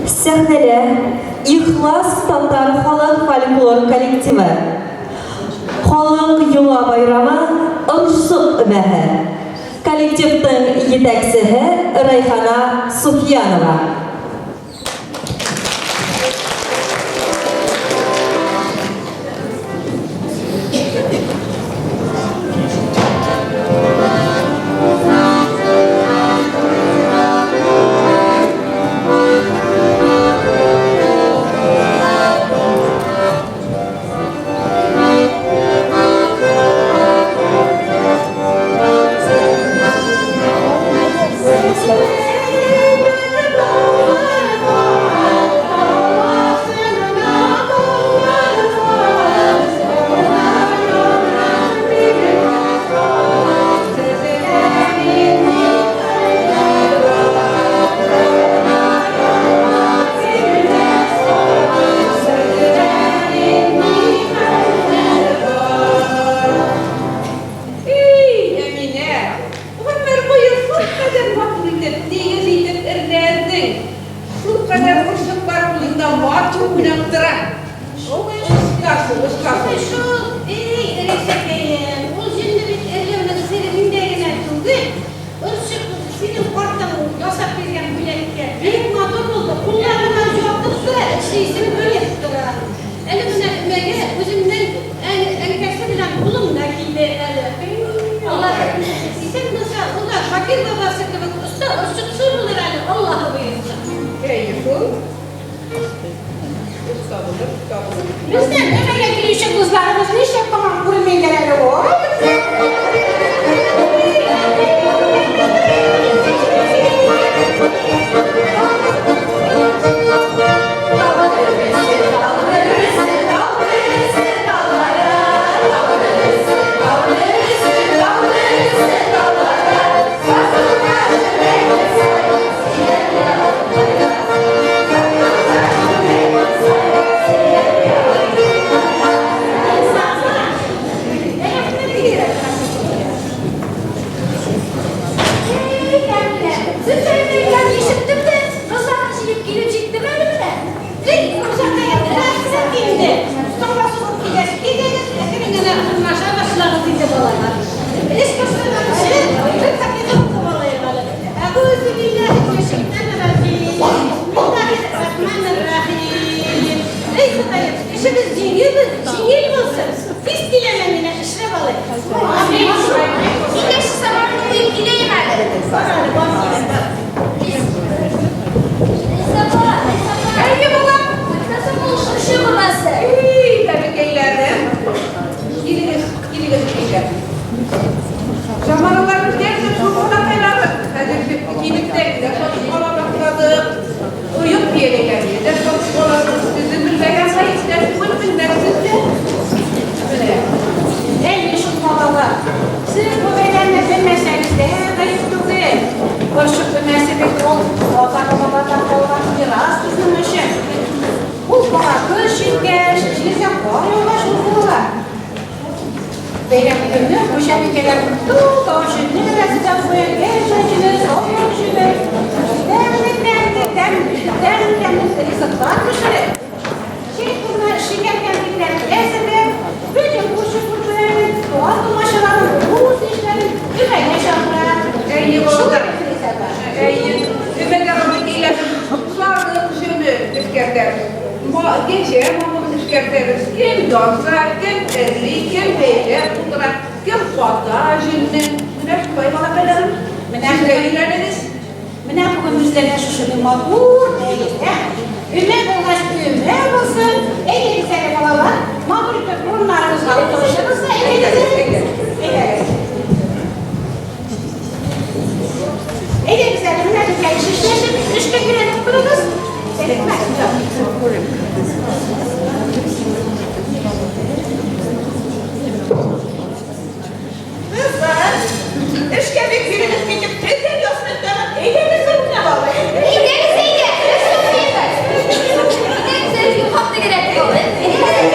Сәхнәдә Ихлас татар халык фольклор коллективы. Халык йола байрамы Ырсык өмәһе. Коллективның җитәкчеһе Райхана Суфьянова. Эй, Әминә, гомер буе шулкадәр матур итеп, тигез итеп эрләдең. Шулкадәр орчыклар кулыңда матур уйнап тора. Остасы, остасы. Шул шул, эй, Рәйсәкәем, ул җенне бит эрләүнең сере миндә генә түгел. Орчык синең картың ясап биргән бүләккә бик матур булды, кулларыңа ятып тора, эшлисең килеп тора. Әле менә өмәгә үземнең әнкәсе белән улым да килде әле. Алар исән булса, ул да Шакир бабасы кебек оста орчыкчы булыр әле, Аллаһы боерса. Әйе шул. Оста булыр, оста булыр. Безнең өмәгә килүче кызларыбыз нишләп һаман күренмиләр әле? Ой, Ишеттем дә, кызларны җыеп килеп җиттем әле менә. Эй, Рузакаем, рәхмәт инде. Соңга сугып килгәч, әйдәгез, әкрен генә урнаша башлагыз инде, балалар. Эш башланганчы, бер фатиха укып алыйк әле. Әгүзү билләһи минәш-шәйтанир-раҗим. Бисмиллаһир-рахманир-рахим. Эй, Ходаем, эшебез җиңел, җиңел булсын. Тиз киләм менә, эшләп алыйк. Икенче самарны куеп киләем әле. Бар әле, бар, бар. Әйе, балам. Эй, бәбекәйләрем. Килегез, килегез, килегез. Заманалар үзгәрде шул балакайларым. Хәзер кибеттә дә сатып ала башладык. Оек бияләйләрне дә сатып алабыз. Сезнең белмәгән хәесләр түгел, белмәссез дә. Менә. Әйе шул, балалар. Сез бу бәйрәмне белмәсәгез дә гаеп түгел. Орчык өмәсе бит ул ата-бабалардан калган мирас безнең өчен. Ул кара көз җиткәч, җиргә кар яугач уздырыла. Бәйрәм көнне хуҗабикәләр тут җөнне рәсем куя, кәҗә җөне, сарык җөне, тәмле-тәмле, тәмле-тәмле ризыклар пешереп, чәй турына шикәр кәнфитләр әзерләп, бөтен күрше-күршеләрен, туган-тумачаларын, дус-ишләрен өмәгә чакыра. Әйе, Шулай балалар. бит, Фирүзә апа? Әйе, өмәгә бәбекәйләрем сарык җөне эшкәртәбез. Кәҗә мамыгын эшкәртәбез. Кем яза, кем эрли, кем бәйләп утыра, кем ката җөнне. Менә шулай, балакайларым. Менә Сез дә өйрәнегез. Менә бүген бездә дә шушындый матур бәйрәм. Өмә булгач, өмә булсын. Әйдәгез әле, балалар, матур итеп урыннарыгызга утырышыгыз да, әйдәгез әле. Әйдәгез. Әйдәгез әле, менә безгә эш эшләшеп, эшкә өйрәнеп торыгыз. Кызлар, эшкә бик бирелеп китеп, тезләр ясмыктагы әйдәгез уйнап алыйк. Әйдәгез, әйдә! Әйдәгез әле, йоклап тәгәрәтеп алыйк. Әйдәгез.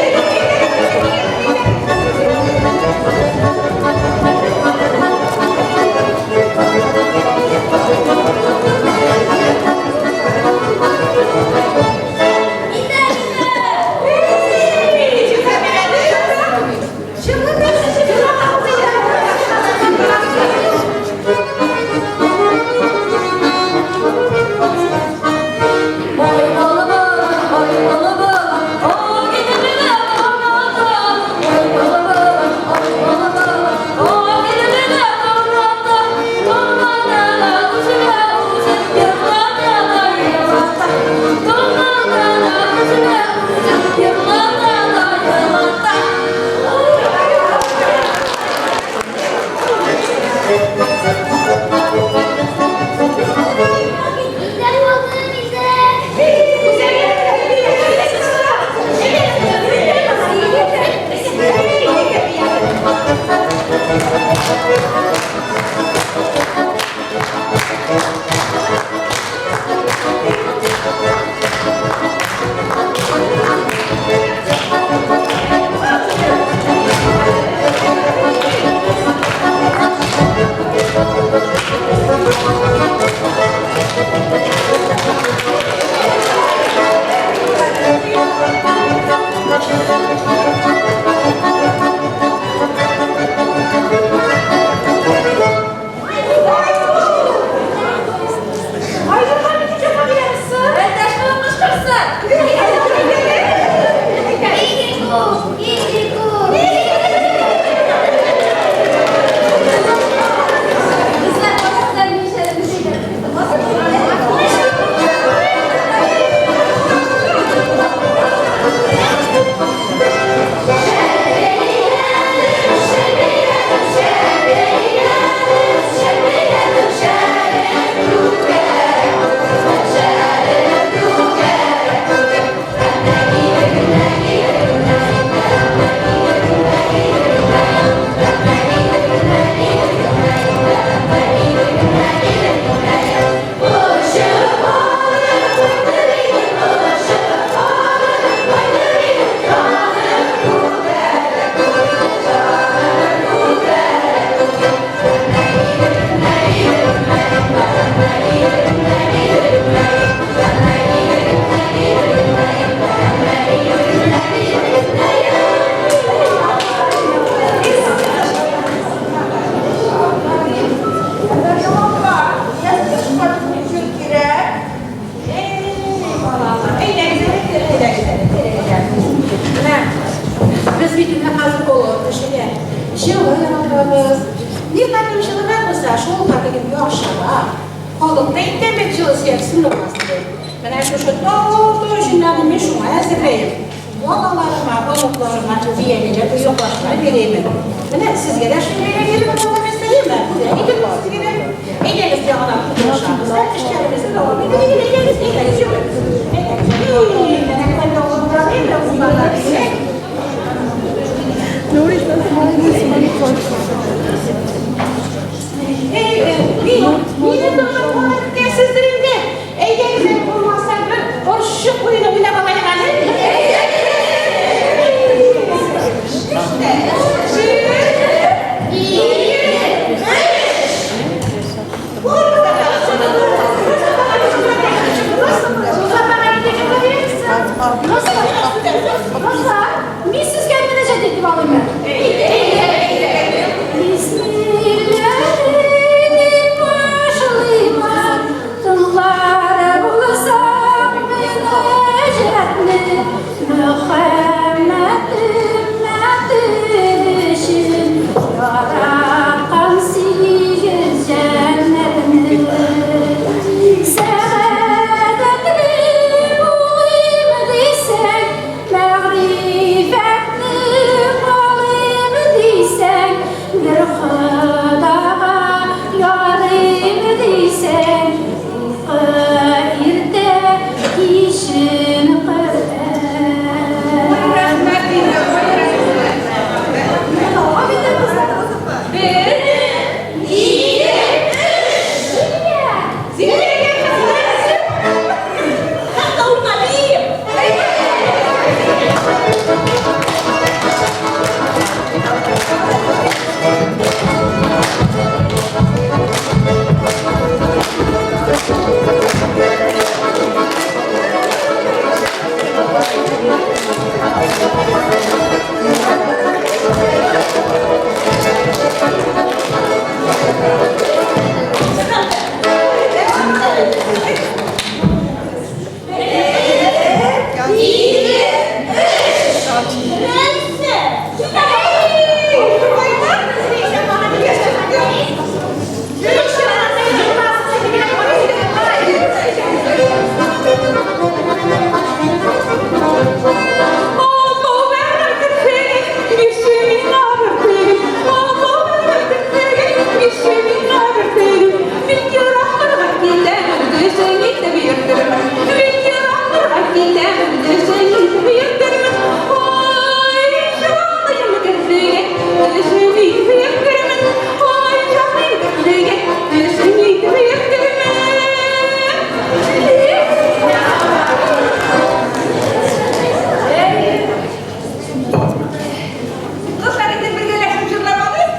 Халыкны әйтәм бит, җылы сөяк сындырмас дип. Менә шушы тау-тау җөннәрне мин шуңа әзерләем. Балаларыма, оныкларыма бияләйләр, оекбашлар бирәймен. Менә сезгә дә шундыйрак биреп аталар ясыймы? Бүләк итеп сезгә дә. Әйдәгез, яңадан утырышабыз да, эшләребезне дәвам итәбез. Әйдәгез, әйдәгез, йөрегез. Әйдәгез. Эй, менә кайда урыннар, әйдә, урыннар бирәк. Эй, мин, мине тыңлап калып беткәнсездер инде. Әйдәгез әле, булмаса, бер орчык уены уйнап алайык әле. Кызлар, мин сезгә мөнәҗәт әйтеп алыйммы? Бисмилләһи дип башлыймын, тыңлар булсаң мөнәҗәтне, Мөхәммәд өммәте өчен яраткан сигез җәннәтне. Сәгадәтле булыйм дисәң, мәгърифәтле калыйм дисәң, бер Ходага ярыйм дисәң, укы иртә, кичен Коръән. Ой, рәхмәт инде, ой, рәхмәт. Бер, ике, өч. Зиннәт кызлар. Хәтта урналыйм. Кызлар инде бергәләшеп җырлап алыйк.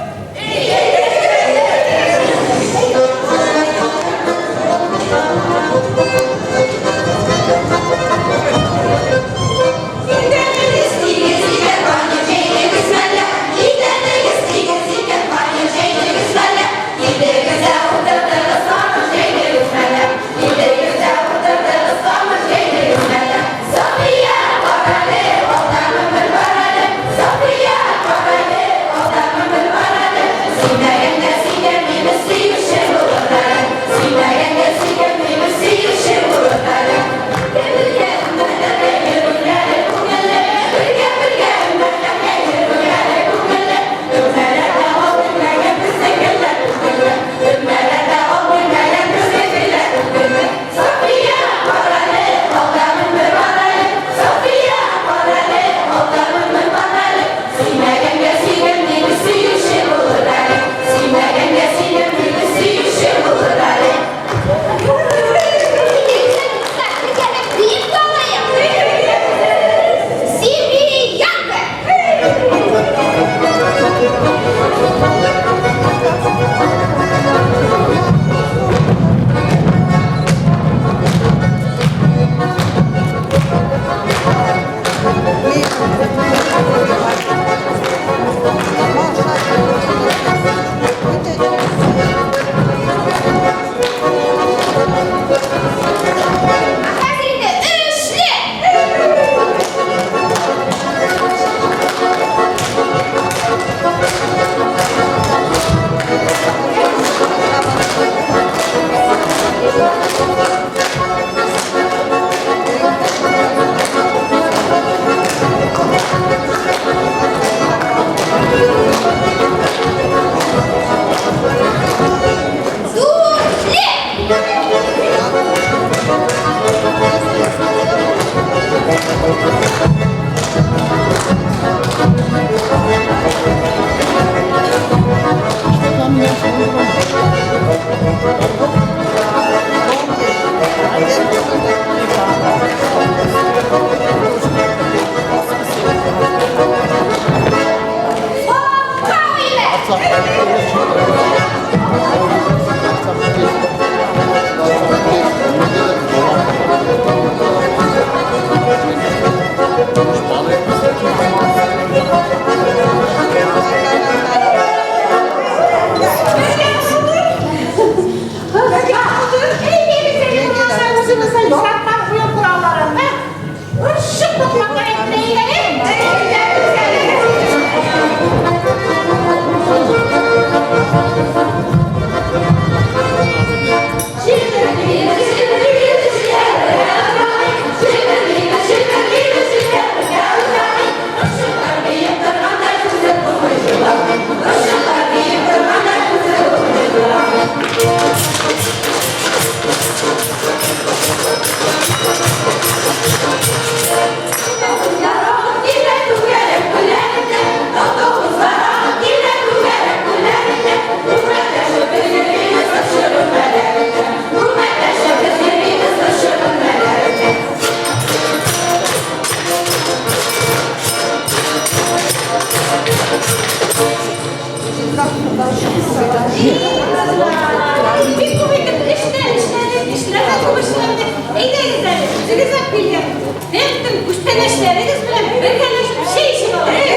Бик күп итеп эштә эшләдек, эшләргә күп эшләдек. Әйдәгез әле, үзегез үк килгән тәм-том күчтәнәчләрегез белән бергәләшеп чәй эчеп алыйк.